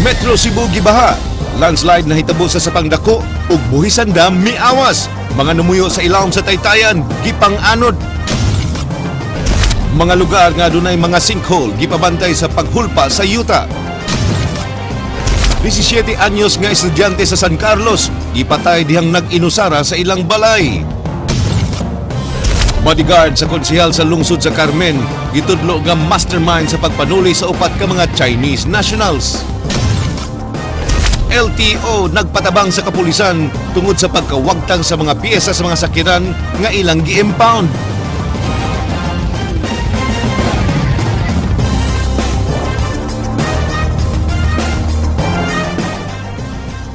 Metro Cebu gibaha. Landslide nahitabo sa Sapang Dako ug Buhisan Dam miawas. Mga numuyo sa ilawom sa Taytayan gipang-anod. Mga lugar nga adunay mga sinkhole gipabantay sa paghulpa sa yuta. 17 anyos nga estudyante sa San Carlos gipatay dihang nag-inusara sa ilang balay. Bodyguard sa konsehal sa lungsod sa Carmen gitudlo nga mastermind sa pagpanuli sa upat ka mga Chinese nationals. LTO nagpatabang sa kapulisan tungod sa pagkawagtang sa mga piyesa sa mga sakyanan nga ilang gi-impound.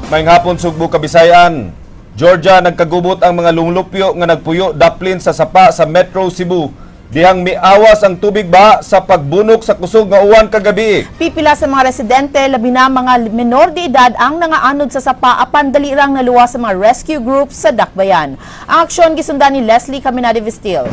Maayong hapon, Sugbo, Kabisayan. Georgia, nagkagubot ang mga lumlupyo nga nagpuyo daplin sa sapa sa Metro Cebu. Dihang miawas ang tubig ba sa pagbunok sa kusog nga uwan kagabi. Pipila sa mga residente, labi na mga menor de edad ang nangaanod sa sapa apan dali rang naluwas sa mga rescue groups sa Dakbayan. Ang aksyon gisundan ni Leslie Caminade Vistil.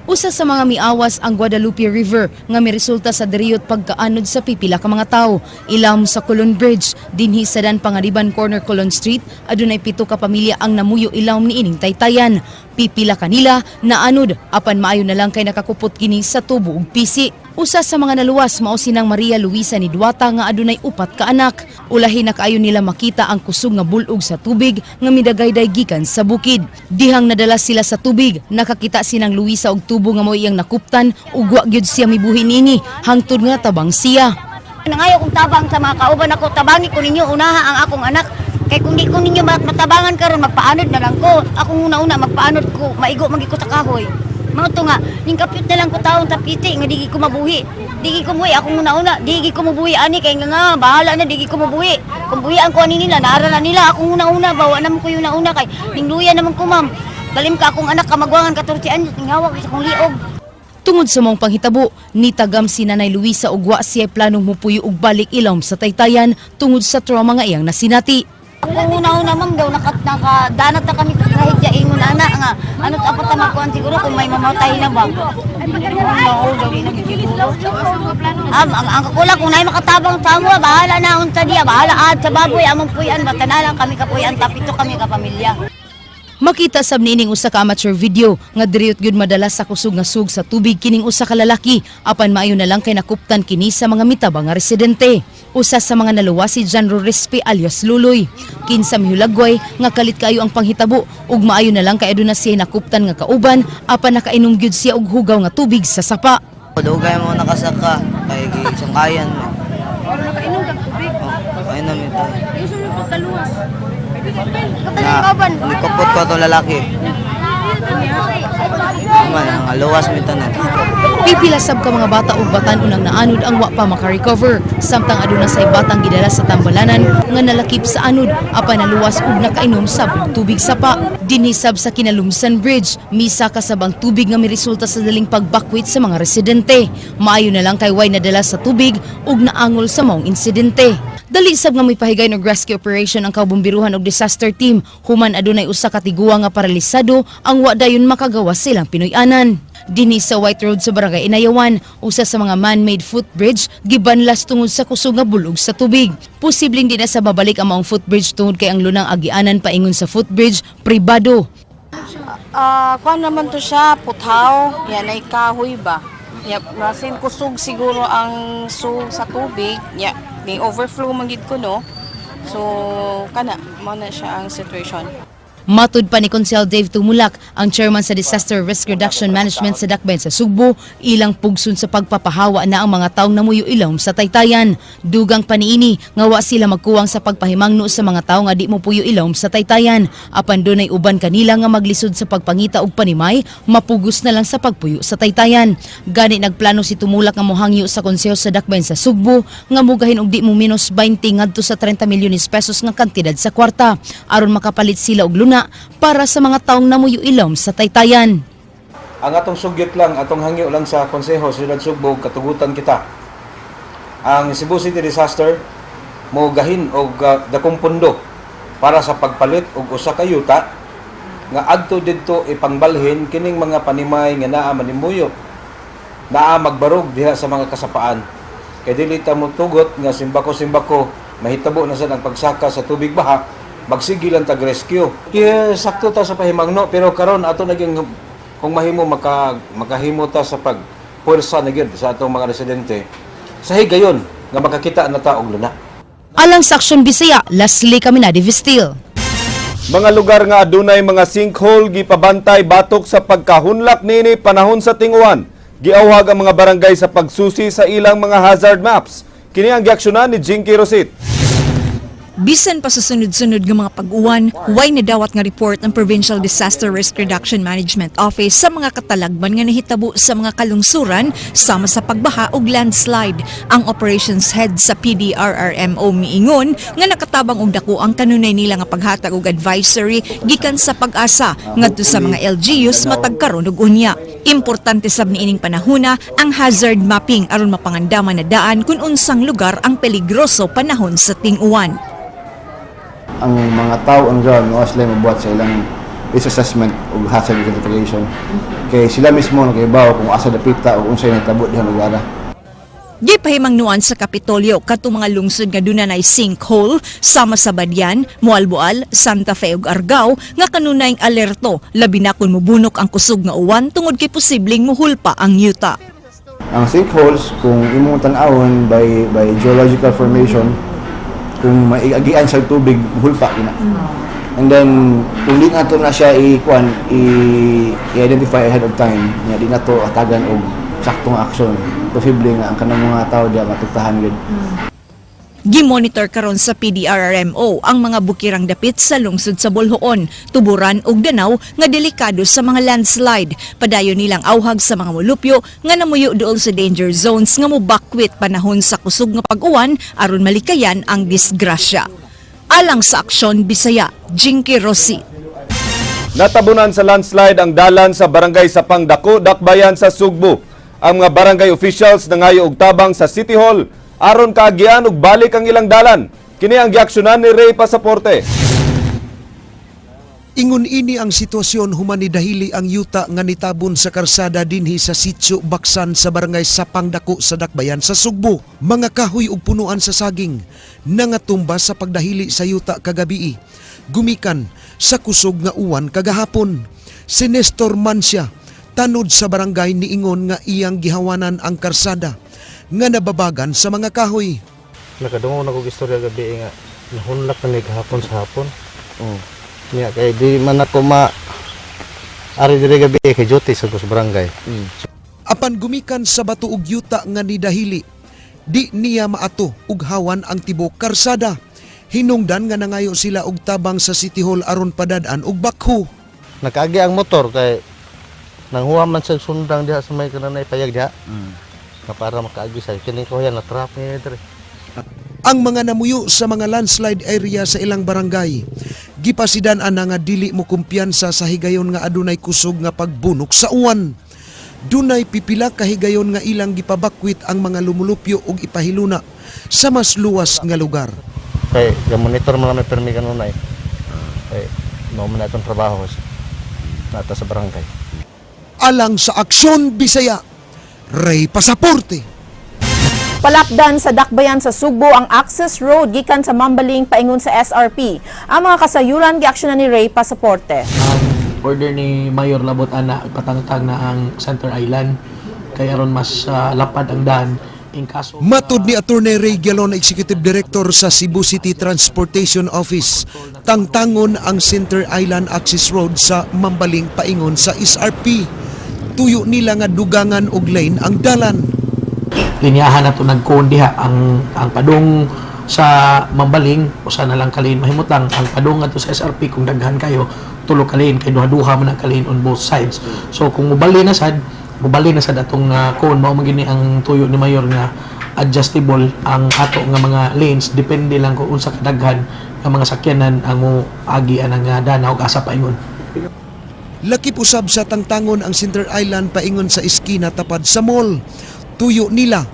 Usa sa mga miawas ang Guadalupe River nga miresulta sa diriyot pagkaanod sa pipila ka mga tawo. Ilawom sa Colon Bridge, dinhi sa Dan Pangariban corner Colon Street, adunay 7 ka pamilya ang namuyo ilawom niining taytayan. Pipila kanila naanod apan maayo na lang kay nakakupot kini sa tubo ug pisi. Usa sa mga naluwas mao sinang Maria Luisa ni Duata nga adunay upat ka anak. Ulahi na kaayo nila makita ang kusog nga bulog sa tubig nga midagayday gikan sa bukid. Dihang nadala sila sa tubig, nakakita sinang Luisa og tubo nga mao iyang nakuptan ug wa gyud siya mibuhi niini hangtod nga tabang siya. Nangayo kong tabang sa mga kauban ako, tabangi ko ninyo, unaha ang akong anak. Kay kung di ko ninyo matabangan karon, magpaanod na lang ko. Akong una-una, magpaanod ko, maigo magi ko sa kahoy. Mga to nga, ning kapit na lang ko taon sa piti, nga digi ko mabuhi. Digi ko mabuhi, akong una-una, digi ko mabuhi, ani, kay nga nga, bahala na, digi ko mabuhi. Kung buhian ko ani nila, naara na nila, akong una-una, bawa naman ko yung una-una, kay ning luya naman ko, ma'am. Balim ka akong anak, kamagwangan, 14 anyos, ning hawak ko sa akong liog. Tungod sa maong panghitabo, nitagam si Nanay Luisa og wa siya planong mupuyo og balik ilawom sa taytayan tungod sa trauma nga iyang nasinati. Kung una-una, ma'am, daw nakadanat na kami kahit ya ingon ana nga ano ta pa tamakuan siguro kung may mamatay na ba. Oo, daw di na siguro. Ang kakula kung naay makatabang sa amo, bahala na unsa diya, bahala ad sa baboy among puyan, basta na lang kami kapuyan, tapito kami ka pamilya. Makita sab niining usa ka amateur video nga diriyot gyud madala sa kusog nga sug sa tubig kining usa ka lalaki apan maayo na lang kay nakuptan kini sa mga mitaba nga residente. Usa sa mga naluwas si John Rorespe alias Luloy. Kinsa mihulagway nga kalit kaayo ang panghitabo ug maayo na lang kay aduna siya nakuptan nga kauban apan nakainom gyud siya og hugaw nga tubig sa sapa. Dugay mo nakasaka kay sangkayan mo. Nakainom kag tubig. Oh, kainom ito. Gusto mo pagkaluwas. Na nikupot ko to lalaki. Man, ang luwas mi tanan. Pipila sab ka mga bata ug batan unang naanod ang wa pa makarecover. Samtang aduna say batang gidala sa tambalanan nga nalakip sa anod apan naluwas ug nakainom sab og tubig sapa. Dinhi sab sa Kinalumsan Bridge, misa kasab ang tubig nga miresulta sa daling pagbakwit sa mga residente. Maayo na lang kay way nadala sa tubig ug naangol sa maong insidente. Dali sab nga mipahigayon og rescue operation ang kabumbiruhan og disaster team human adunay usa ka tiguang nga paralisado ang wa dayon makagawas silang Pinoy-anan. Dinhi sa White Road sa Barangay Inayawan, usa sa mga man-made footbridge gibanlas tungod sa kusog nga bulog sa tubig. Posibleng di na sa babalik ang maong footbridge tungod kay ang lunang agianan paingon sa footbridge pribado. Ah, kuan naman to siya, puthaw. Yan ay kahoy ba. Yep, masin kusog siguro ang sug sa tubig. Ya, ni overflow man gid ko, no. So kana mo na siya ang situation. Matud pa ni Konsehal Dave Tumulak, ang chairman sa Disaster Risk Reduction Management sa Dakbayan sa Sugbo, ilang pugson sa pagpapahawa na ang mga taong namuyo ilawom sa taytayan. Dugang paniini, nga wa sila magkuwang sa pagpahimangno sa mga tawo nga di mo puyo ilawom sa taytayan. Apan dunay uban kanila nga maglisod sa pagpangita og panimay, mapugos na lang sa pagpuyo sa taytayan. Gani nagplano si Tumulak nga mohangyo sa konseho sa Dakbayan sa Sugbo nga mugahin og di mo minus 20 ngadto sa 30 milyones pesos nga kantidad sa kwarta aron makapalit sila og luna para sa mga taong namuyo ilawom sa taytayan. Ang atong sugyot lang, atong hangyo lang sa konseho sa Siyudad Sugbo, katugutan kita. Ang Cebu City Disaster mo gahin og dakong pundo para sa pagpalit og usa ka yuta nga adto didto ipangbalhin kining mga panimay nga naa manimuyo, naa magbarog diha sa mga kasapaan. Kay dili ta mo tugot nga simbako-simbako mahitabo na sad ang pagsaka sa tubig baha, magsige lang tag rescue. Kaya sakto ta sa pahimangno, pero karon ato naging kung mahimo makahimo ta sa pag puwersa na gyud sa atong mga residente sa higayon nga makakita na ta og luna. Alang sa Aksyon Bisaya, Leslie Caminade Vistil. Mga lugar nga adunay mga sinkhole gipabantay batok sa pagkahunlak nini panahon sa tinguan. Giawhag ang mga barangay sa pagsusi sa ilang mga hazard maps. Kini ang giaksyonan ni Jinky Rosit. Bisan pa sa sunod-sunod nga mga pag-uwan, way nadawat nga report ang Provincial Disaster Risk Reduction Management Office sa mga katalagman nga nahitabo sa mga kalungsuran sama sa pagbaha ug landslide. Ang operations head sa PDRRMO miingon nga nakatabang og dako ang kanunay nila nga paghatag og advisory gikan sa PAGASA ngadto sa mga LGUs matag karon ug unya. Importante sab niining panahona ang hazard mapping aron mapangandaman na daan kung unsang lugar ang peligroso panahon sa ting-uwan. Ang mga tao on ground mo sila mabuhat sa ilang risk assessment ug hazard identification kay sila mismo nakaibaw kung asa dapita o unsay nahitabo diha lugar. Gipahimangnuan sa Kapitolyo kadtong mga lungsod nga duna nay sinkhole sama sa Badian, Moalboal, Santa Fe ug Argao nga kanunayng alerto, labi na kun mobunok ang kusog nga uwan tungod kay posibleng muhulpa ang yuta. Ang sinkholes, kung imong tan-awon by geological formation, kung maiagian sa tubig, hulpa gina. And then kung di nato na siya i-kuan, i-identify ahead of time nya, di nato atagan og saktong action, posible nga ang kanang mga tao diya matugtahan gid. Gimonitor karon sa PDRRMO ang mga bukirang dapit sa lungsod sa Boljoon, Tuburan ug Danao nga delikado sa mga landslide. Padayon nilang auhag sa mga molupyo nga namuyo duol sa danger zones nga mobakwit panahon sa kusog nga pag-uwan aron malikayan ang disgrasya. Alang sa Aksyon Bisaya, Jinky Rossi. Natabunan sa landslide ang dalan sa barangay Sapang Dako, Dakbayan sa Sugbo. Ang mga barangay officials nangayo og tabang sa City Hall aron kaagian og balik ang ilang dalan. Kini ang giaksyonan ni Ray Pasaporte. Ingon ini ang sitwasyon human nidahili ang yuta nga nitabon sa karsada dinhi sa Sitio Baksan sa barangay Sapang Dako sa Dakbayan sa Sugbo. Mga kahoy ug punuan sa saging nangatumba sa pagdahili sa yuta kagabii, gumikan sa kusog nga uwan kagahapon. Si Nestor Mancia, tanod sa barangay, niingon nga iyang gihawanan ang karsada nga nababagan sa mga kahoy. Nakadungog na kog istorya gabi nga nahunlak na ni gahapon sa hapon. Oh. Niya kay di man ako ma ari diri gabi kay duty sa sa barangay. Apan gumikan sa bato ug yuta nga nidahili, di niya maato ug hawan ang tibok karsada. Hinungdan nga nangayo sila og tabang sa City Hall aron padad-an og backhoe. Nakaagi ang motor kay nanghuwa man sa sundang diha sa may kananay payag diha. Nga para makaagi sa kini ko yan na trap ni diri. Ang mga namuyo sa mga landslide area sa ilang barangay, gipasidan ana nga dili mo kumpiyansa sa higayon nga adunay kusog nga pagbunok sa uwan. Dunay pipila ka higayon nga ilang gipabakwit ang mga lumulupyo ug ipahiluna sa mas luwas nga lugar. Kay ga monitor man lang may permi kanunay. Kay mao man na itong trabaho nata sa barangay. Alang sa Aksyon Bisaya, Ray Pasaporte. Palapdan sa Dakbayan sa Sugbo ang access road gikan sa Mambaling paingon sa SRP. Ang mga kasayuran giaksyonan ni Ray Pasaporte. Order ni Mayor Labot ana ipatangtang na ang Center Island kay aron mas lapad ang daan in kaso Matod ni Attorney Ray Galon, Executive Director sa Cebu City Transportation Office, tangtangon ang Center Island Access Road sa Mambaling paingon sa SRP. Tuyo nila nga dugangan og lane ang dalan. Linyahan na to nagkuon diha ang padung sa Mambaling, usa na lang ka lane mahimutang. Ang padung ngadto sa SRP, kung daghan kayo, tulo ka lane kay duha-duha man ang ka lane on both sides. So kung mubali na sad atong cone. Mao man gini ang tuyo ni Mayor nga adjustable ang ato nga mga lanes, depende lang kung unsa kadaghan nga mga sakyanan ang moagi anang dana ug asa paingon. Lakip usab sa tangtangon ang Center Island paingon sa iskina tapad sa mall. Tuyo nila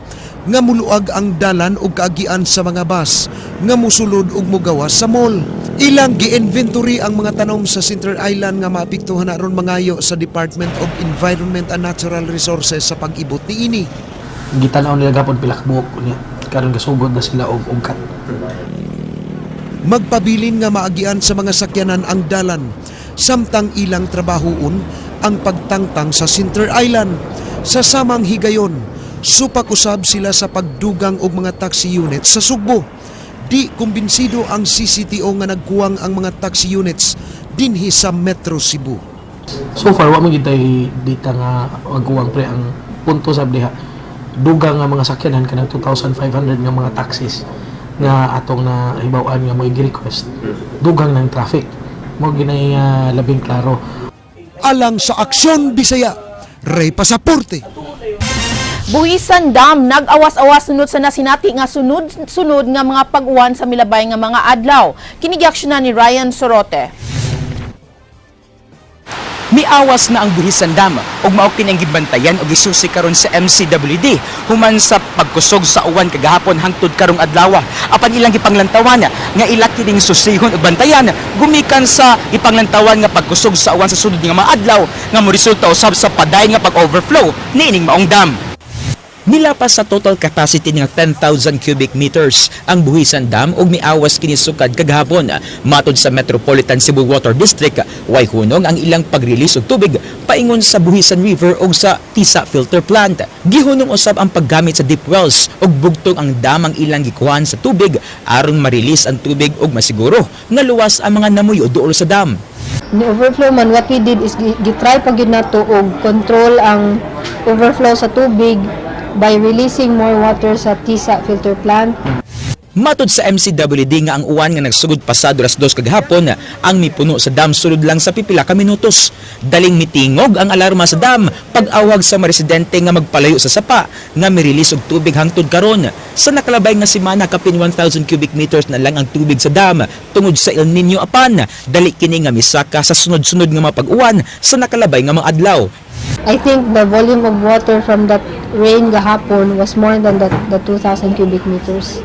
nga muluag ang dalan og kaagian sa mga bus nga musulod ug mugawas sa mall. Ilang gi-inventory ang mga tanom sa Center Island nga maapektuhan aron mangayo sa Department of Environment and Natural Resources sa pag-ibot niini. Gitanaw nila gapon pila ka buok unya karon gasugod na sila og ugkat. Magpabilin nga maagian sa mga sakyanan ang dalan, samtang ilang trabahoon ang pagtangtang sa Center Island. Sa samang higayon, supak usab sila sa pagdugang og mga taxi units sa Sugbo. Di kumbinsido ang CCTO nga nagkuwang ang mga taxi units dinhi sa Metro Cebu. So far wa man gyud tay dita nga magkuwang, pre. Ang punto sab diha, dugang nga mga sakyanan, kanang 2,500 nga mga taxis nga atong nahibaw-an nga mo request, dugang ng traffic mo ginay, labing klaro. Alang sa Aksyon Bisaya, Ray Pasaporte. Buhisan Dam nag-awas-awas sunod sa nasinati nga sunod-sunod nga mga pag-uwan sa milabay nga mga adlaw. Kini giaksyonan ni Ryan Sorote. Miawas na ang Buhisan Dam ug mao kini ang gibantayan og gisusi karon sa MCWD human sa pagkusog sa uwan kagahapon hangtod karong adlaw. Apan ilang gipanglantawan nga ila kining susihon ug bantayan gumikan sa ipanglantawan nga pagkusog sa uwan sa sulod nga mga adlaw nga moresulta usab sa padayon nga pag-overflow niining maong dam. Nilapas sa total capacity nga 10,000 cubic meters ang Buhisan Dam ug miawas kini sukad kagahapon. Matod sa Metropolitan Cebu Water District, way hunong ang ilang pag-release og tubig paingon sa Buhisan River ug sa Tisa Filter Plant. Gihunong usab ang paggamit sa deep wells ug bugtong ang dam ang ilang gikuhan sa tubig aron ma-release ang tubig ug masiguro nga luwas ang mga namuyo duol sa dam. Ni overflow man, what we did is gitry pa gyud nato og control ang overflow sa tubig by releasing more water sa Tisa Filter Plant. Matod sa MCWD nga ang uwan nga nagsugod pasado alas 2 kagahapon ang mipuno sa dam sulod lang sa pipila ka minutos. Daling mitingog ang alarma sa dam pag-awag sa mga residente nga magpalayo sa sapa nga mi-release og tubig hangtod karon. Sa nakalabay nga semana, kapin 1,000 cubic meters na lang ang tubig sa dam tungod sa El Nino, apan dali kini nga misaka sa sunod-sunod nga mapag-uwan sa nakalabay nga mga adlaw. I think the volume of water from that rain gahapon was more than the 2,000 cubic meters.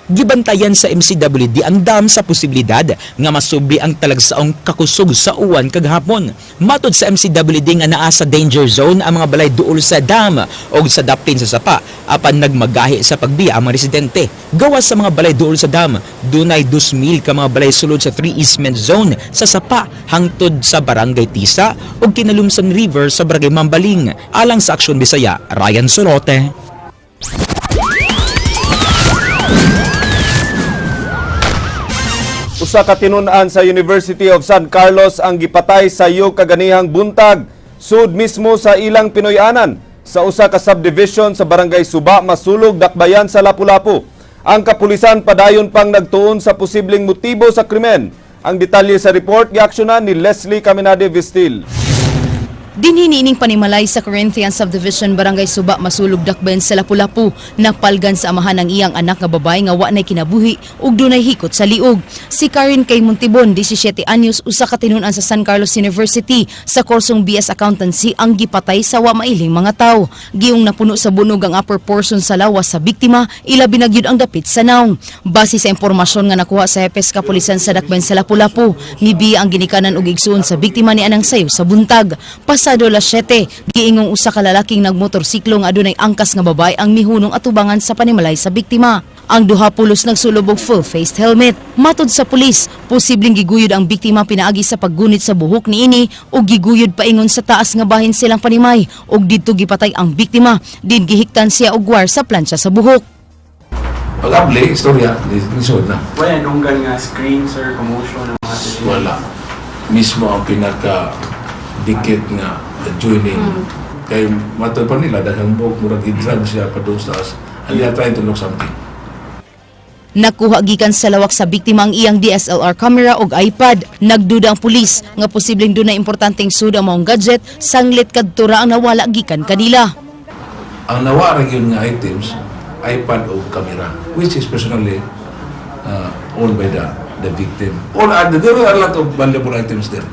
Gibantayan sa MCWD ang dam sa posibilidad nga masubli ang talagsaong kakusog sa uwan kagahapon. Matod sa MCWD nga naa sa danger zone ang mga balay duol sa dam o sa dapin sa sapa, apan nagmagahi sa pagbiya ang mga residente. Gawas sa mga balay duol sa dam, dunay 2,000 ka mga balay sulod sa 3 easement zone sa sapa hangtod sa Barangay Tisa ug Kinalumsan River sa Barangay Mambaling. Alang sa Aksyon Bisaya, Ryan Sorote. Usa ka tinun-an sa University of San Carlos ang gipatay sa iyo kaganihang buntag sud mismo sa ilang Pinoy-anan sa usa ka subdivision sa Barangay Suba, Masulog, Dakbayan sa Lapu-Lapu. Ang kapulisan padayon pang nagtuon sa posibleng motibo sa krimen. Ang detalye sa report giaksyonan ni Leslie Caminade Vistil. Dinhi niining panimalay sa Corinthian Subdivision, Barangay Suba, Masulog, Dakbayan sa Lapu-Lapu, napalgan sa amahan ang iyang anak nga babae nga wa nay kinabuhi ug dunay hikot sa liog. Si Karen Kay Montibon, 17 anyos, usa ka tinun-an sa San Carlos University sa kursong BS Accountancy ang gipatay sa wa mailing mga tawo. Giung napuno sa bunog ang upper portion sa lawas sa biktima, ilabi na gyud ang dapit sa nawong. Base sa impormasyon nga nakuha sa hepes kapulisan sa Dakbayan sa Lapu-Lapu, mibiya ang ginikanan og igsuon sa biktima ni anang sayo sa buntag. Pasado alas 7, giingong usa ka lalaking nagmotorsiklo nga adunay angkas nga babae ang mihunong atubangan sa panimalay sa biktima. Ang duha pulos nagsulob og full-faced helmet. Matod sa pulis, posibleng giguyod ang biktima pinaagi sa paggunit sa buhok niini o giguyod paingon sa taas nga bahin silang panimay ug didto gipatay ang biktima din gihiktan siya og wire sa plantsa sa buhok. Pag-abli, istorya, nisod na. Wala nunggal nga screams or commotion ng mga Wala. Mismo ang pinaka-dikit nga adjoining. Kay matod pa nila, daghang buhok, murag i-drag siya pa doon sa taas. And they are trying to look something. Nakuha gikan sa lawak sa biktima ang iyang DSLR camera ug iPad. Nagduda ang pulis nga posibleng dunay importanteng sud ang maong gadget sanglit kadto ra ang nawala gikan kanila. Ang nawara yun nga items, iPad o camera, which is personally owned by the victim. All other, there are a lot of valuable items there.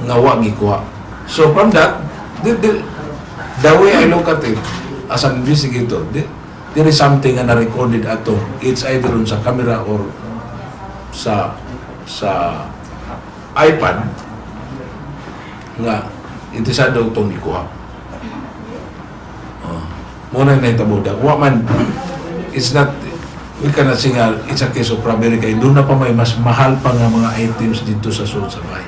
Nga wa gikuha. So from that, the way I look at it, as an investigator, there is something nga na-recorded ato. It's either on sa camera or sa iPad nga interesado itong ikuha. Muna na itabo da. Wa man, it's not, we cannot say nga it's a case of robbery kay doon na pa may mas mahal pa nga mga items dito sa sulod sa bahay.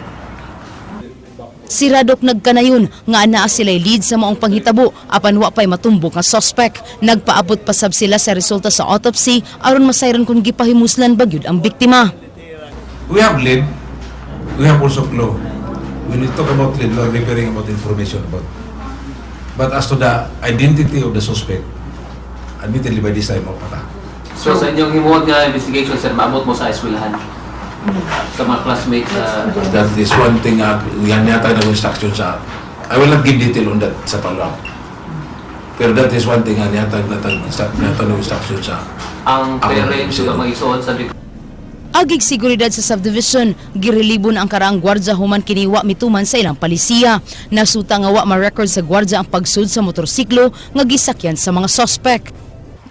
Si Radok nagkanayon nga anaa sila'y lead sa maong panghitabo apan wa pay matumbok nga suspect. Nagpaabot pa sab sila sa resulta sa autopsy aron masayran kung gipahimuslan ba gyud ang biktima. We have lead, we have also clue. When we talk about lead, we are referring about information about. But as to the identity of the suspect, admittedly by this time, mapata. So, sa inyong himuot nga investigation, sir, maabot mo sa eskwelahan? Sa mga classmates sa? That is one thing, yan yata na instruction sa, I will not give detail on that sa follow-up. Pero that is one thing, yata na instruction sa Ang ako parents na ug ang mga isuon sa Agig seguridad sa subdivision, girelibo na ang karaang gwardya human kini wa mituman sa ilang palisiya. Nasuta nga wa ma-record sa gwardya ang pagsud sa motorsiklo nga gisakyan sa mga suspect.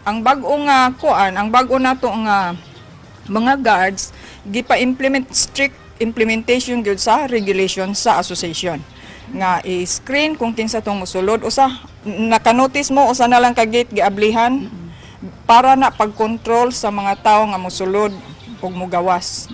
Ang bag-o nga kuan, ang bag-o nato nga mga guards gipa-implement, strict implementation gyud sa regulation sa association nga i-screen kung kinsa tong mosulod. Usa naka-notice mo, usa na lang ka gate giablihan para na pag-control sa mga tawo nga mosulod ug mogawas.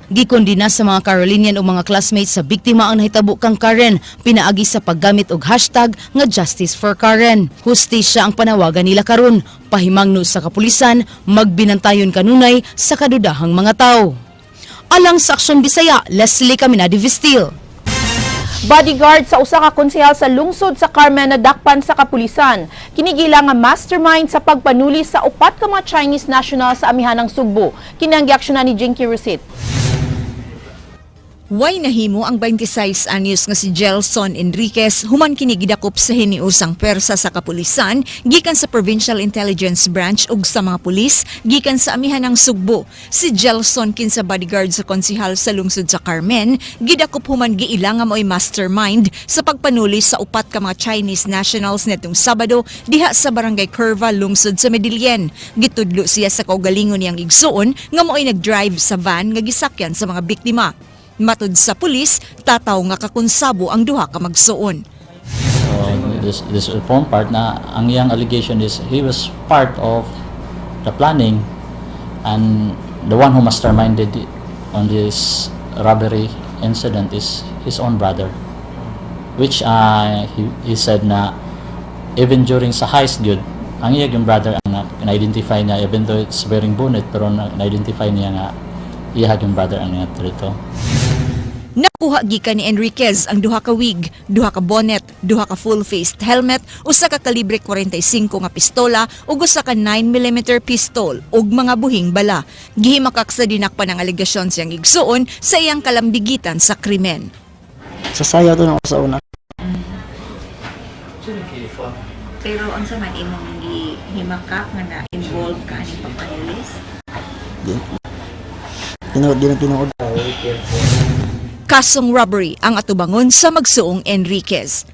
Gikondena sa mga Carolinian o mga classmates sa biktima ang nahitabo kang Karen, pinaagi sa paggamit og hashtag nga Justice for Karen. Hustisya ang panawagan nila karon, pahimangno sa kapulisan, magbinantayon kanunay sa kadudahang mga tao. Alang sa Aksyon Bisaya, Leslie Caminadi Vistil. Bodyguard sa usa ka konsehal sa lungsod sa Carmen nadakpan sa kapulisan. Kini giila nga mastermind sa pagpanuli sa upat ka mga Chinese national sa amihanang Sugbo. Kini ang giaksyonan ni Jinky Rusit. Way nahimo ang 26 anyos nga si Gelson Enriquez human kini gidakop sa hiniusang pwersa sa kapulisan gikan sa Provincial Intelligence Branch ug sa mga pulis gikan sa amihanang Sugbo. Si Gelson, kinsa bodyguard sa konsehal sa lungsod sa Carmen, gidakop human giila nga mao'y mastermind sa pagpanuli sa upat ka mga Chinese nationals netong Sabado diha sa Barangay Curva, lungsod sa Medellin. Gitudlo siya sa kaugalingon niyang igsuon nga mao'y nagdrive sa van nga gisakyan sa mga biktima. Matud sa pulis, tataw nga kakonsabo ang duha ka magsuon. So this form part na ang iyang allegation is he was part of the planning and the one who masterminded on this robbery incident is his own brother, which he said na even during sa heist gyud, ang iya yung brother ang na-identify niya, even though it's wearing bonnet, pero na-identify niya nga iya yung brother ang dito. Nakuha gikan ni Enriquez ang duha ka wig, duha ka bonnet, duha ka full-faced helmet, usa ka kalibre 45 nga pistola ug usa ka 9 mm pistol ug mga buhing bala. Gihimakak sa dinakpan ang alegasyon siyang igsuon sa iyang kalambigitan sa krimen. Sa sayaw to na ako sa una. Pero unsa man imong gihimakak nga na-involve ka aning pagpanulis? Di, tinuod, di na tinuod. Kasong robbery ang atubangon sa magsuong Enriquez.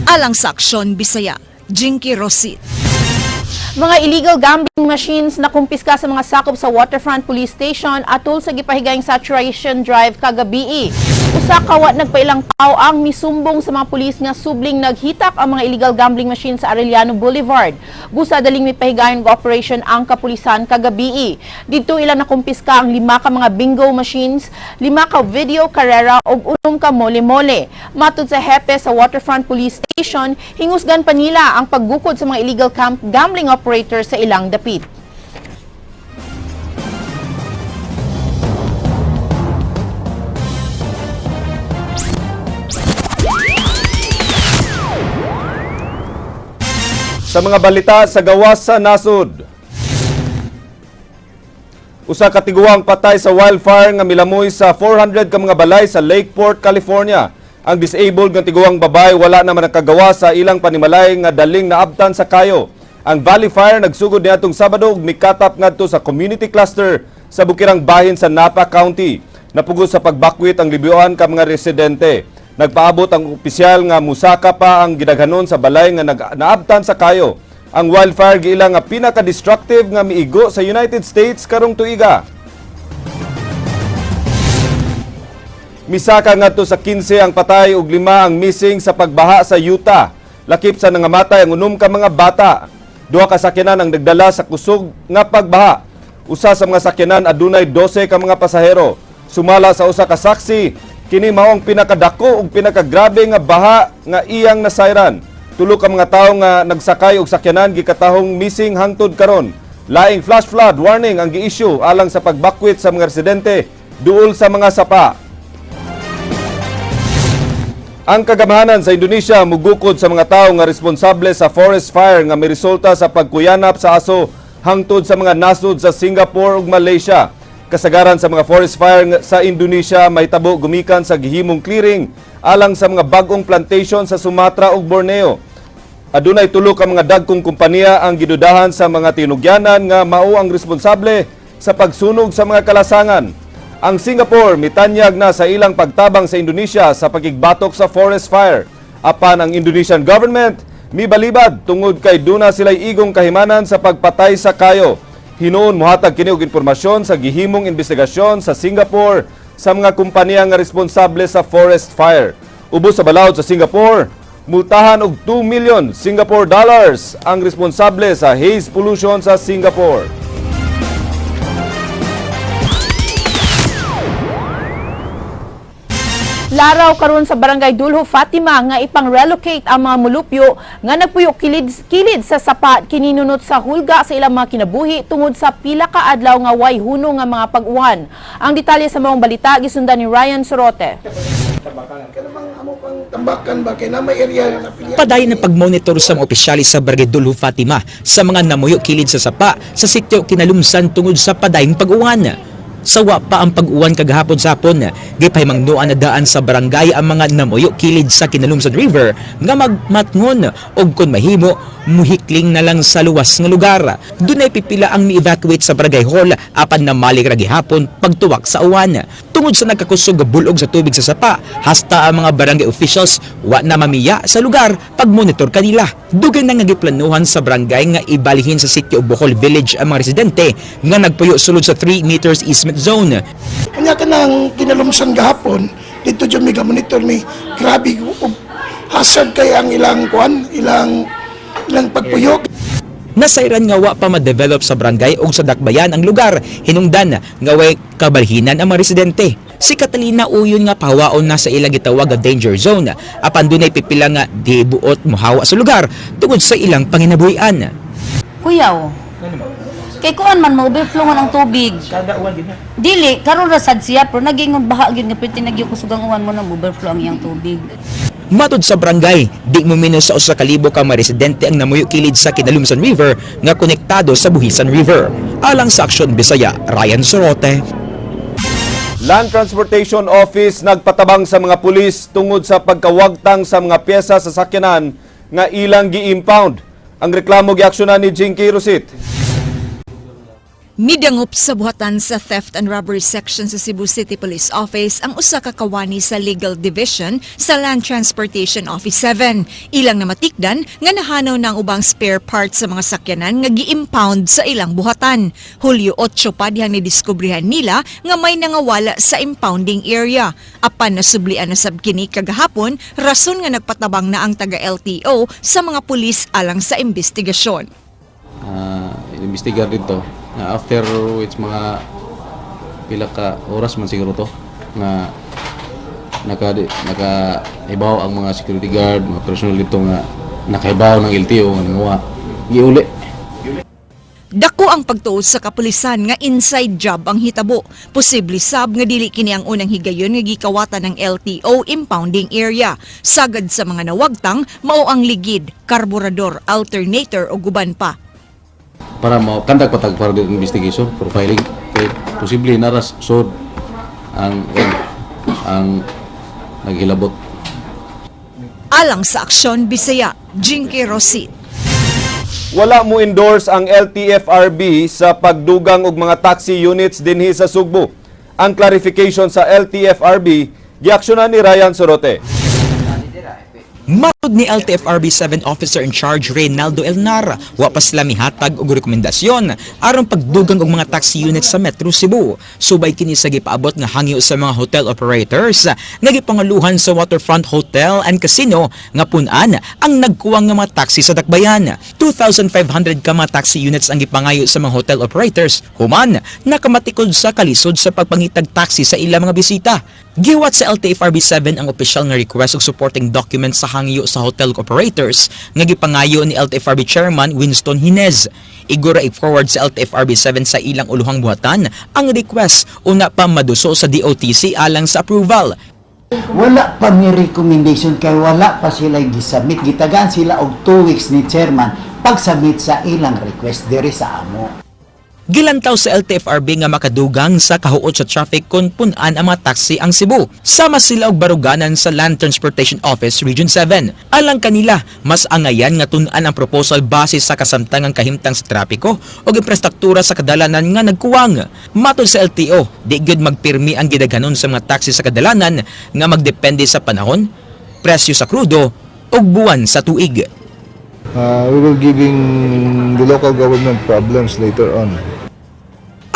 Alang sa Aksyon Bisaya, Jinky Rosit. Mga illegal gambling machines na kumpiska sa mga sakop sa Waterfront Police Station atol sa gipahigayong saturation drive kagabii. Usa ka wa nagpailang tao ang misumbong sa mga pulis nga subling naghitak ang mga illegal gambling machine sa Arellano Boulevard. Busa daling mipahigayon og operation ang kapulisan kagabii. Didto ila nakumpiska ang lima ka mga bingo machines, lima ka video karera ug unom ka mole-mole. Matud sa hepe sa Waterfront Police Station, hingusgan pa nila ang paggukod sa mga illegal camp gambling operators sa ilang dapit. Sa mga balita sa gawas sa nasod. Usa ka tiguang patay sa wildfire nga milamoy sa 400 ka mga balay sa Lakeport, California. Ang disabled nga tiguang babae wala naman nakagawa sa ilang panimalay nga daling naabtan sa kayo. Ang Valley Fire nagsugod niadtong Sabado ug mikatap ngadto sa community cluster sa bukirang bahin sa Napa County. Napugos sa pagbakwit ang libyuan ka mga residente. Nagpaabot ang opisyal nga musaka pa ang gidaghanon sa balay nga naabtan sa kayo. Ang wildfire giila nga pinaka-destructive nga miigo sa United States karong tuiga. Misaka ngadto sa 15 ang patay ug lima ang missing sa pagbaha sa Utah. Lakip sa nangamatay ang 6 ka mga bata. Duha ka sakyanan ang nagdala sa kusog nga pagbaha. Usa sa mga sakyanan adunay 12 ka mga pasahero. Sumala sa usa ka saksi, kini mao ang pinakadako ug pinakagrabe nga baha nga iyang nasayran. Tulo ka mga tawo nga nagsakay og sakyanan gikatahong missing hangtod karon. Laing flash flood warning ang gi-issue alang sa pagbakwit sa mga residente duol sa mga sapa. Ang kagamhanan sa Indonesia mugukod sa mga tawo nga responsable sa forest fire nga miresulta sa pagkuyanap sa aso hangtod sa mga nasod sa Singapore ug Malaysia. Kasagaran sa mga forest fire sa Indonesia mahitabo gumikan sa gihimong clearing alang sa mga bag-ong plantation sa Sumatra ug Borneo. Adunay tulo ka mga dagkong kompanya ang gidudahan sa mga tinugyanan nga mao ang responsable sa pagsunog sa mga kalasangan. Ang Singapore mitanyag na sa ilang pagtabang sa Indonesia sa pagigbatok sa forest fire. Apan ang Indonesian government mibalibad tungod kay duna sila'y igong kahimanan sa pagpatay sa kayo. Hinuon mohatag kini og impormasyon sa gihimong investigasyon sa Singapore sa mga kompanya nga responsable sa forest fire. Ubos sa balaod sa Singapore, multahan og 2 million Singapore dollars ang responsable sa haze pollution sa Singapore. Laraw karon sa Barangay Dulho Fatima nga ipang-relocate ang mga mulupyo nga nagpuyo kilid sa sapa kininunot sa hulga sa ilang mga kinabuhi tungod sa pila ka adlaw nga way huno nga mga pag-uwan. Ang detalye sa maong balita gisundan ni Ryan Sorote. Padayon ang pagmonitor sa mga opisyalis sa Barangay Dulho Fatima sa mga namuyo kilid sa sapa sa sitio Kinalumsan tungod sa padayong pag-uwan. Sawa pa ang pag-uwan kagahapon sa hapon, gipahimangnoan na daan sa barangay ang mga namuyo kilid sa Kinalumsan River nga magmatngon og kun mahimo muhikling na lang sa luwas nga lugar. Dunay pipila ang mi-evacuate sa barangay hall apan namalik ra gihapon pagtuwak sa uwan. Tungod sa nagkakusog nga bulog sa tubig sa sapa, hasta ang mga barangay officials wa na mamiya sa lugar pagmonitor kanila. Dugay na nga giplanuhan sa barangay nga ibalihin sa sitio Bohol Village ang mga residente nga nagpuyo sulod sa 3 meters easement zone. Kanya ka nang kinalumsan gahapon, dito dyan may monitor mi, grabe og hazard kay ang ilang kuan, ilang ilang pagpuyok. Nasayran nga wa pa ma-develop sa barangay og sa dakbayan ang lugar, hinungdan nga way kabalhinan ang mga residente. Si Catalina uyon nga pahawaon na sa ilang gitawag nga danger zone, apan dunay pipila nga di buot mohawa sa lugar tungod sa ilang panginabuhian. Kuyaw. Kay kuan man mo overflow man ang tubig. Kada uwan gid na. Dili karon ra sad siya pero naging baha gyud nga perti nagyo kusugang uwan mo na overflow ang iyang tubig. Matod sa barangay, di mo minus sa 1,000 ka mga residente ang namuyo kilid sa Kinalumsan River nga konektado sa Buhisan River. Alang sa Aksyon Bisaya, Ryan Sorote. Land Transportation Office nagpatabang sa mga pulis tungod sa pagkawagtang sa mga pyesa sa sakyanan nga ilang gi-impound. Ang reklamo giaksyonan ni Jinky Rosit. Midangop sa buhatan sa Theft and Robbery Section sa Cebu City Police Office ang usa ka kawani sa Legal Division sa Land Transportation Office 7. Ilang namatikdan nga nahanaw na ang ubang spare parts sa mga sakyanan nga gi-impound sa ilang buhatan. Hulyo 8 pa dihang nidiskubrihan nila nga may nangawala sa impounding area. Apan nasublian na sab kini kagahapon, rason nga nagpatabang na ang taga LTO sa mga pulis alang sa investigasyon. Investigar dito nga after which mga pila ka oras man siguro to nga naka naka ibaw ang mga security guard, mga personnel dito nga nakaibaw ng LTO nga nanguha giuli. Dako ang pagtuo sa kapulisan nga inside job ang hitabo. Posible sab nga dili kini ang unang higayon nga gikawatan ng LTO impounding area. Sagad sa mga nawagtang mao ang ligid, karburador, alternator o guban pa. Para mo kandak patag para di investigation profiling kay posible naras sod ang ang naghilabot. Alang sa Aksyon Bisaya, Jinky Rosit. Wala mo endorse ang LTFRB sa pagdugang og mga taxi units dinhi sa Sugbo. Ang clarification sa LTFRB giaksyonan ni Ryan Sorote. Matod ni LTFRB 7 Officer in Charge Reynaldo Elnar, wa pa sila mihatag og rekomendasyon aron pagdugang og mga taxi units sa Metro Cebu. Subay kini sa gipaabot nga hangyo sa mga hotel operators nga gipangaluhan sa Waterfront Hotel and Casino nga pun-an ang nagkuwang nga mga taxi sa Dakbayan. 2,500 ka mga taxi units ang gipangayo sa mga hotel operators human nakamatikod sa kalisod sa pagpangitag taxi sa ilang mga bisita. Giwat sa LTFRB 7 ang opisyal nga request og supporting documents sa hangyo sa hotel operators nga gipangayo ni LTFRB Chairman Winston Hinez. Igura i-forward sa LTFRB 7 sa ilang uluhang buhatan ang request una pa maduso sa DOTC alang sa approval. Wala pa mi recommendation kay wala pa sila gisubmit. Gitagaan sila og 2 weeks ni chairman pag-submit sa ilang request diri sa amo. Gilantaw sa LTFRB nga makadugang sa kahuot sa traffic kung pun-an ang mga taxi ang Cebu. Sama sila og baruganan sa Land Transportation Office Region 7. Alang kanila, mas angayan nga tun-an ang proposal base sa kasamtangang kahimtang sa trapiko o infrastruktura sa kadalanan nga nagkuwang. Matod sa LTO, di gyud magpirmi ang gidaghanon sa mga taxi sa kadalanan nga magdepende sa panahon, presyo sa krudo ug buwan sa tuig. We will giving the local government problems later on.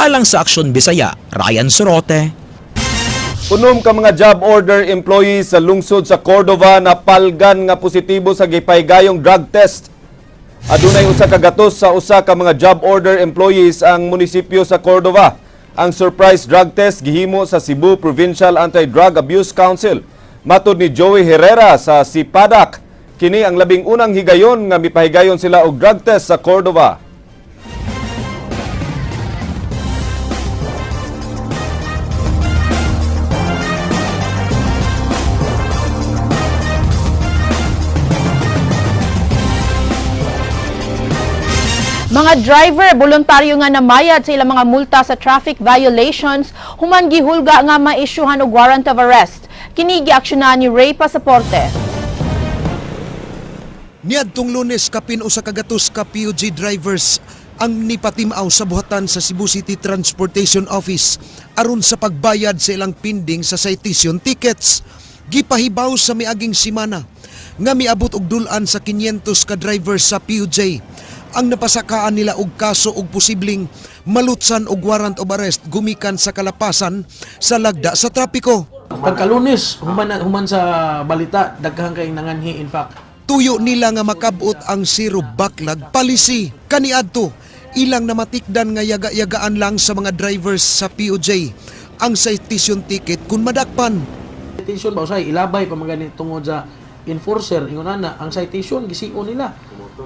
Alang sa Aksyon Bisaya, Ryan Sorote. Unom ka mga job order employees sa lungsod sa Cordova na palgan nga positibo sa gipaygayong drug test. Adunay 100 sa usa ka mga job order employees ang munisipyo sa Cordova. Ang surprise drug test gihimo sa Cebu Provincial Anti-Drug Abuse Council. Matod ni Joey Herrera sa Sipadac, kini ang 11ng higayon nga mipahigayon sila og drug test sa Cordova. Mga driver, voluntaryo nga namayad sa ilang mga multa sa traffic violations, human gihulga nga maisyuhan og warrant of arrest. Kini giaksyonan ni Ray Pasaporte. Niadtong Lunes, kapin 100 ka PUJ drivers ang nipatimaw sa buhatan sa Cebu City Transportation Office aron sa pagbayad sa ilang pending sa citation tickets. Gipahibaw sa miaging simana nga miabot og dul-an sa 500 ka drivers sa PUJ ang napasakaan nila og kaso og posibleng malutsan og warrant of arrest gumikan sa kalapasan sa lagda sa trapiko. Pagkalunes, human, human sa balita, daghan kayong nanganhi in fact. Tuyo nila nga makabot ang zero backlog policy. Kaniadto, ilang namatikdan nga yaga-yagaan lang sa mga drivers sa PUJ ang citation ticket kung madakpan. Citation ba usay ilabay pa man gani tungod sa enforcer ingon ana ang citation gisio nila.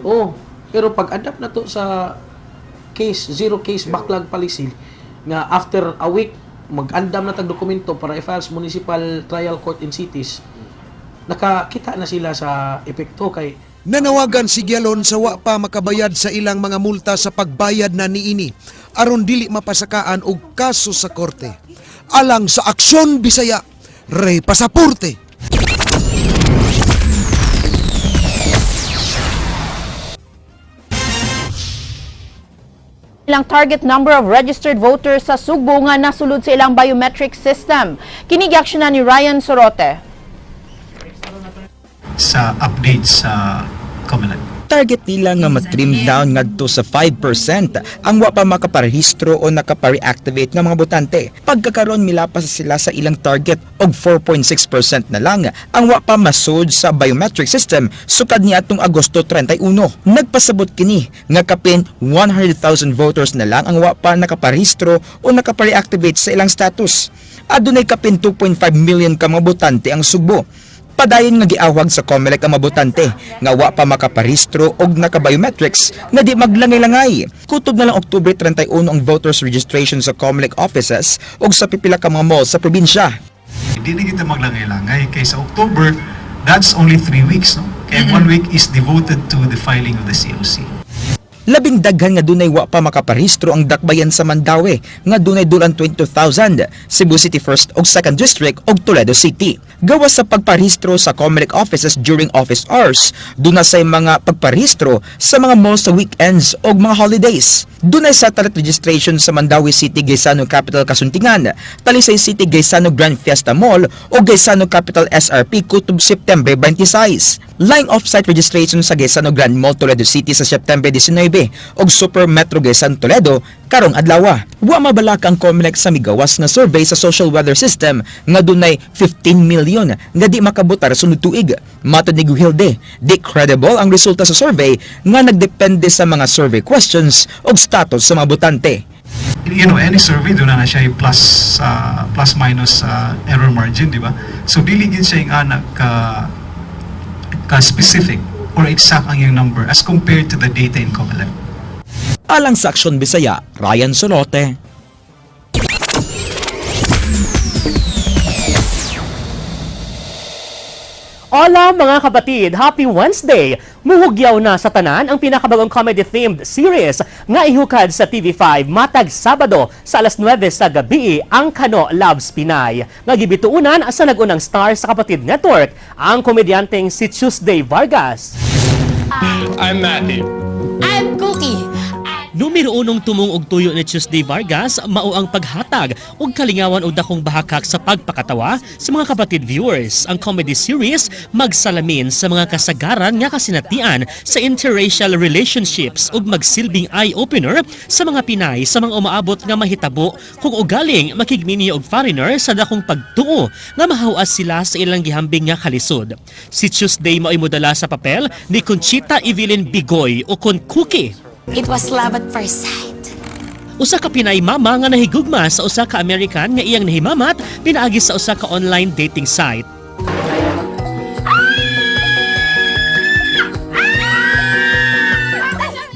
Oh, pero pag adapt na to sa case zero case backlog policy nga after a week mag-andam na tag dokumento para i-file sa municipal trial court in cities, nakakita na sila sa epekto kay Nanawagan si Gyalon sa wa pa makabayad sa ilang mga multa sa pagbayad na niini aron dili mapasakaan og kaso sa korte. Alang sa Aksyon Bisaya, Ray Pasaporte. Ilang target number of registered voters sa Sugbo nga nasulod sa ilang biometric system. Kini giaksyonan ni Ryan Sorote. Sa updates sa COMELEC. Target nila nga matrim down ngadto sa 5% ang wa pa makaparehistro o nakapa-reactivate nga mga botante. Pagkakaron, milapas sila sa ilang target og 4.6% na lang ang wa pa masud sa biometric system sukad ni atong Agosto 31. Nagpasabot kini nga kapin 100,000 voters na lang ang wa pa nakaparehistro o nakapa-reactivate sa ilang status. Adunay kapin 2.5 million ka mga botante ang Sugbo. Padayon nga giawhag sa COMELEC ang mabotante nga wa pa makaparehistro og naka-biometrics na di maglangay-langay. Kutob na lang Oktubre 31 ang voters registration sa COMELEC offices ug sa pipila ka mga mall sa probinsya. Hindi na kita maglangay-langay kay sa October, that's only 3 weeks, no? Kaya one week is devoted to the filing of the COC. Labing daghan nga dunay wa pa makaparehistro ang dakbayan sa Mandaue nga dunay dulan 22,000, Cebu City 1st ug 2nd District ug Toledo City. Gawas sa pagparehistro sa COMELEC offices during office hours, duna say mga pagparehistro sa mga malls sa weekends o mga holidays. Dunay satellite registration sa Mandaue City Gaisano Capital Kasuntingan, Talisay City Gaisano Grand Fiesta Mall o Gaisano Capital SRP kutob September 26. Line off-site registration sa Gaisano Grand Mall Toledo City sa September 19 ug Super Metro Gaisano Toledo karong adlaw. Wa mabalaka ang COMELEC sa migawas nga survey sa social weather system nga dunay 15 million nga di makabotar sunod tuig. Matod ni Gujilde, di credible ang resulta sa survey nga nagdepende sa mga survey questions ug status sa mga botante. Any survey duna na siya plus minus error margin, di ba? So dili gid siya yung ana ka specific or exact ang iyang number as compared to the data in COMELEC. Alang sa Aksyon Bisaya, Ryan Solote. Hola mga kapatid! Happy Wednesday! Muhugyaw na sa tanan ang pinakabagong comedy-themed series nga ihukad sa TV5 matag Sabado sa alas 9 sa gabi, ang Kano Loves Pinay, nga gibituunan sa nag-unang star sa Kapatid Network, ang komedyanteng si Tuesday Vargas. I'm Matthew. I'm Cookie. Numero unong tumong og tuyo ni Tuesday Vargas mao ang paghatag og kalingawan og dakong bahakak sa pagpakatawa sa mga kapatid viewers. Ang comedy series magsalamin sa mga kasagaran nga kasinatian sa interracial relationships ug magsilbing eye-opener sa mga Pinay sa mga umaabot nga mahitabo kung ugaling makigminyo og foreigner sa dakong pagtuo nga mahawas sila sa ilang gihambing nga kalisod. Si Tuesday mao'y modala sa papel ni Conchita Evelyn Bigoy o kon Cookie. It was love at first sight. Usa ka Pinay mama nga nahigugma sa usa ka American nga iyang nahimamat pinaagi sa usa ka online dating site.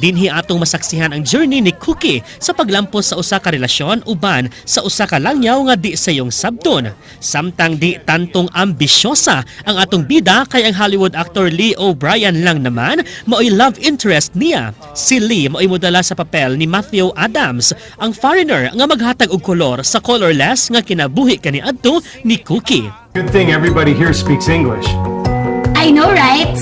Dinhi atong masaksihan ang journey ni Cookie sa paglampos sa usa ka relasyon uban sa usa ka langyaw nga di sayong sabton. Samtang di tantong ambisyosa ang atong bida kay ang Hollywood actor Lee O'Brien lang naman mao'y love interest niya. Si Lee mao'y modala sa papel ni Matthew Adams, ang foreigner nga maghatag og kolor sa colorless nga kinabuhi kaniadto ni Cookie. Good thing everybody here speaks English. I know, right?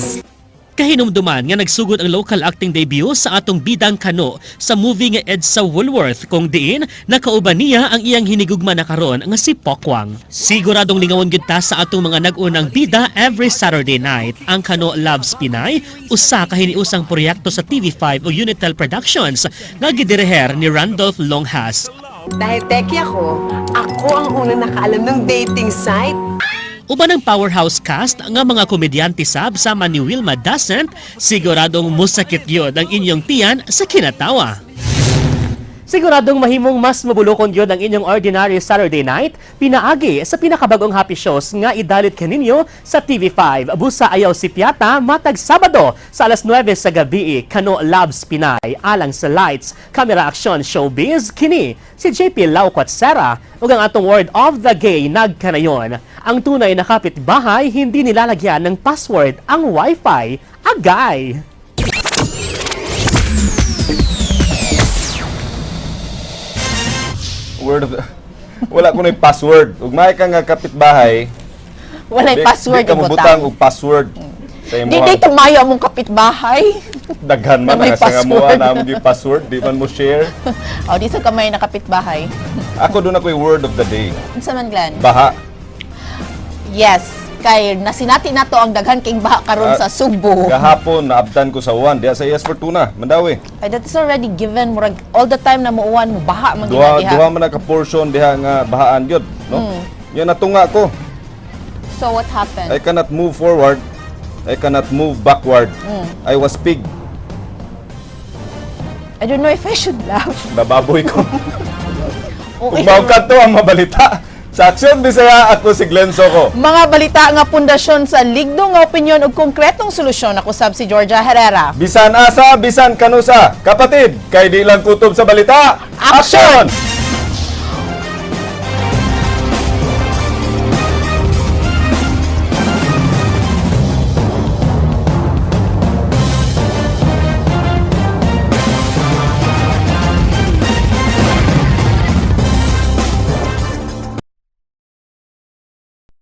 Kahinumduman nga nagsugod ang local acting debut sa atong bidang Kano sa movie nga EDSA Woolworth, kung diin nakauban niya ang iyang hinigugma na karon nga si Pokwang. Siguradong lingawon gyud ta sa atong mga nag-unang bida every Saturday night. Ang Kano Loves Pinay, usa ka hiniusang proyekto sa TV5 o Unitel Productions nga gidireher ni Randolph Longhas. Dahil techie ako, ako ang unang nakaalam ng dating site. Uban ang powerhouse cast nga mga komedyante sab sama ni Wilma Dasent, siguradong musakit gyud ang inyong tiyan sa kinatawa. Siguradong mahimong mas mabulokon gyud ang inyong ordinary Saturday night pinaagi sa pinakabagong happy shows nga idalit kaninyo sa TV5. Busa Ayaw si Piata matag Sabado sa alas 9 sa gabi, Kano Loves Pinay. Alang sa Lights, Camera, Action Showbiz, kini si JP Laucot Sera ug ang atong word of the gay nagkanayon. Ang tunay na kapitbahay, hindi nilalagyan ng password ang wifi. Agay! Word of the... Wala ko na password. Ug may ka nga kapitbahay, Walay password di ka ibutang. mobutang og password sa Di imong di tumayo among kapitbahay. Daghan man Na may nga sa nga moa password. na among gi password, di man mo share. O, di sa kamay na kapitbahay. Ako duna ko'y word of the day. Unsa man, Glenn? Baha. Yes. Kay nasinati nato ang daghan king baha karon Ah, sa Sugbo. Gahapon naabtan ko sa uwan diha sa ES Fortuna, Mandaue. Ay, that is already given. Murag, all the time na muuwan mo, baha man Duha gina diha. duha man na ka portion diha nga bahaan gyud, no? Yan natunga ko. So what happened? I cannot move forward. I cannot move backward. I was pig. I don't know if I should laugh. Nababoy ko. Okay. Ug mao kadto ang mabalita. Sa Aksyon Bisaya, ako si Glenn Soco. Mga balita nga pundasyon sa ligdo nga opinyon ug konkretong solusyon, ako sab si Georgia Herrera. Bisan asa, bisan kanusa. Kapatid, kay di lang kutob sa balita. Action! Action!